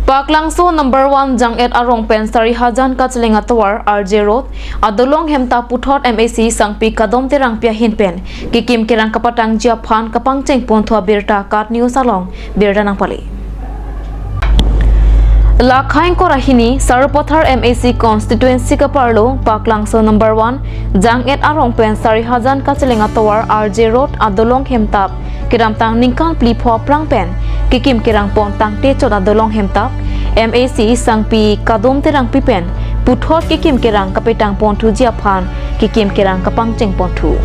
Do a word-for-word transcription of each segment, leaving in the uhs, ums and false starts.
Paklangso number one Jang-et arong pen Sarihajan kacheleng atovar R J Road adolong hem ta puthot M A C Sangpi Kadom Terangpi ahin pen kekim kerang kapatangji aphan kapangcheng ponthu abirta KAT News along birta nangpale. Lakhai ingkoi ra hini Sarupathar M A C constituency kaparlo Paklangso number one Jang-et arong pen Sarihajan kacheleng atovar R J Road adolong hem ta kedamtang ningkan phli pho aphrang pen kekim kerang pon tangte chot adolong hem ta M A C Sangpi Kadom Terangpi pen puthot kekim kerang kapetang ponthuji aphan kekim kerang kapangcheng ponthu.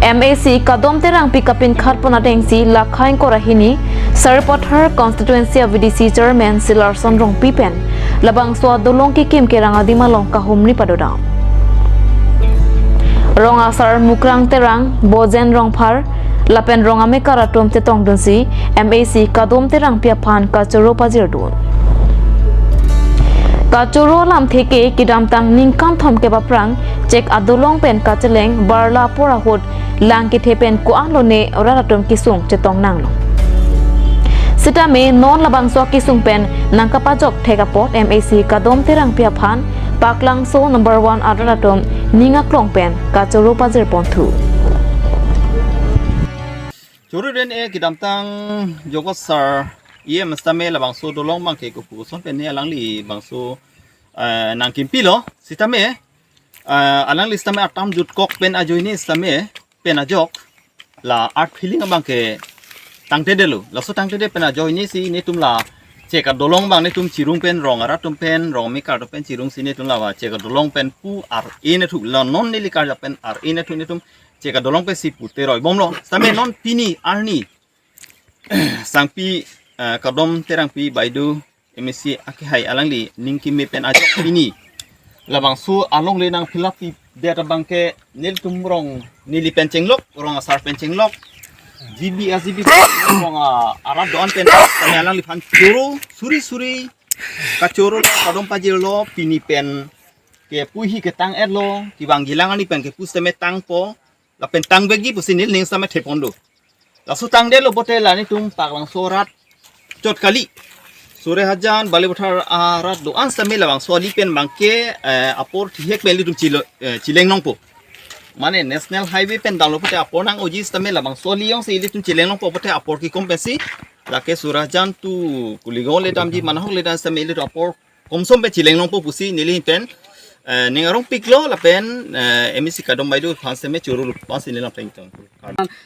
M A C Kadom Terangpi kapinkhat pon atengsi Lakhai ingkoi ra hini Sarupathar constituency a V D C chairman Silarson Rongpi pen labangso adolong kekim kerang adim along kahumri padodam. Rong asar Mukrang Terang, Bojen Rongphar lapen rong amekar atum chetongdunsi M A C Kadom Terangpi aphan kachoro pajirdun. Kachoro alamthe ke kedamtang ningkan thomkep aphrang chek adolong pen kacheleng barla apor ahut lang kethe pen ko-an lone rat atum kesung chetong nanglo. Sitame non labangso kesung pen nangkapajok thek apot M A C Kadom Terangpi aphan Paklangso number one arat atum ning aklong pen kachoro pajir ponthu. Choro den e kedamtang Jogosar E M sitame labangso dolong abangke kopuson pen ne alangli bangso, eh, nangkimpilo sitame, eh, alangli sitame atam jutkok pen ajoine sitame pen ajok la art filling abangke tangtedetlo. Laso tangtedet pen ajoinesi netum la chek adolong abang netum chirung pen rong arat atum pen rong amekar atum pen chirungsi netum la chek adolong pen pu ar-e nethu la non neli karjap pen ar-e nethu netum chek adolong pensi pu teroi bomlo. Sitame non pini arni Sangpi, eh, Kadom Terangpi Baidu M A C akehai alangli ning keme pen ajok pini labangso alongle nang fill up pidet abangke nelitum rong neli pen chenglok, rong asar pen chenglok, G B, S G B rong, ah, arat do-an pen kami alangliphan choro suri suri kachoro lo, kadom pajirlo, pini pen kepu hi ketang-etlo, kevangji lang arni pen kepu sitame tangpo, lapen tang vekji pusi neli ning sitame thepon do. Laso tangdetlo pote la netum Paklangso arat chot kali, Sarihajan, Balipathar arat do-an sitame labangso ali pen abangke, eh, apor thihek pen ilitum chilo, eh, chileng nangpo. Mane National Highway pen damlo pote apor nang-oji sitame labangso ali jongsi ilitum chileng nangpo pote apor kekom pensi lake Sarihajan to Kuligaon le damji mane ahok le dam sitame ilitum apor komsom pen chileng nangpo pusi neli pen, eh, ning arongpiklo lapen, eh, M A C Kadom Baidu aphan sitame choro lo pusi neli pen tong.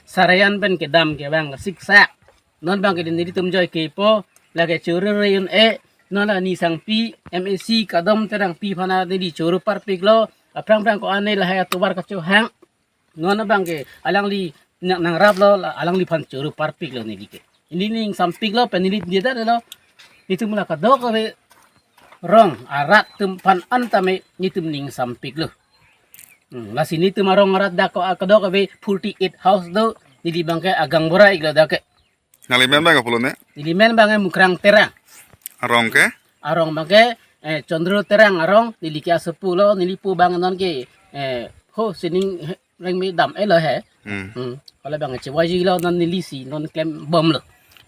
Sarihajan pen kedam ke abang siksak. Non abangke nelitum joi kepo lake choro reyun e, non la ne Sangpi M A C Kadom Terangpi aphan neli choro parpiklo, aphrang phrang ko-an ne lahai atovar kachohang. Non abangke alangli nang, nangraplo, la alangliphan choro parpiklo neli ke. Neli ning sampiklo pen neli diadadlo. Netum la kadokave rong arat atum aphan an tame netum ning sampiklo. Hmm, lasi netum arong arat dak ko kadokave forty-eight house do, neli abangke agang bora-iklo dak ke. Nangli men abang apot lo ne? Neli men abangke Mukrang Terang. Arong ke? Arong abangke, eh, Chandro Terang arong, neli ke asopo lo, neli po abang non ke, eh, ho sining, eh, rengme dam-etlo he. Hmm. Hmm. Hala abangke chewajilo non nelisi, non klem bomlo.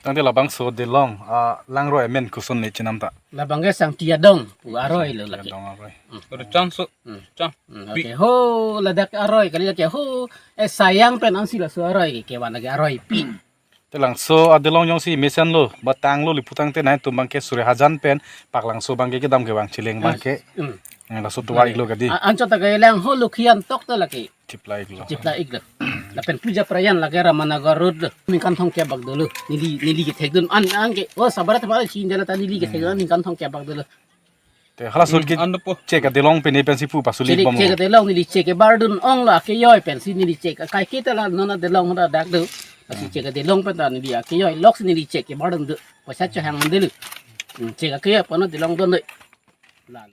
Tangte labangso dolong, ah, langroi amen koson ne chenam ta? Labangke Sangti Adong pu aroi lo lake. Adong aroi. Hmm. Ada chance. Hmm. Chang. Hmm, oke. Ho, ladak aroi kali lake ho, eh, Sayang pen ansi laso aroi ke, kevan lake aroipi. Te labangso adolong jongsi mesenlo, batanglo, lapu tangte nangtum abangke Sarihajan pen Paklangso abangke kedam kevang chileng abangke. Hmm. Eh, laso tovar-iklo kadi. A-, anchot ta kelang ho lukhian tok ta lake. Chipla-iklo. Chipla-iklo. Lapen puja prayan lake Ramanagar Road lo. Ningkan thomkep bak dolo. Neli, neli kethekdun an, anke, oh, sabarat sabarat si jala ta neli kethekdun an ningkan thomkep bak dolo. Te hala sut ke Hmm, ando po. Chek adolong pen ne pensi pu pasuli Chek, bomlo. Chek adolong neli chek kebardun onglo akejoi pensi neli chek. Akai kita la non adolong hoda dak do. Lasi chek adolong pen ta neli akejoi loksi neli chek kebardun do. Poisa chohang dulu. Hmm, chek akejoi pen adolong don do.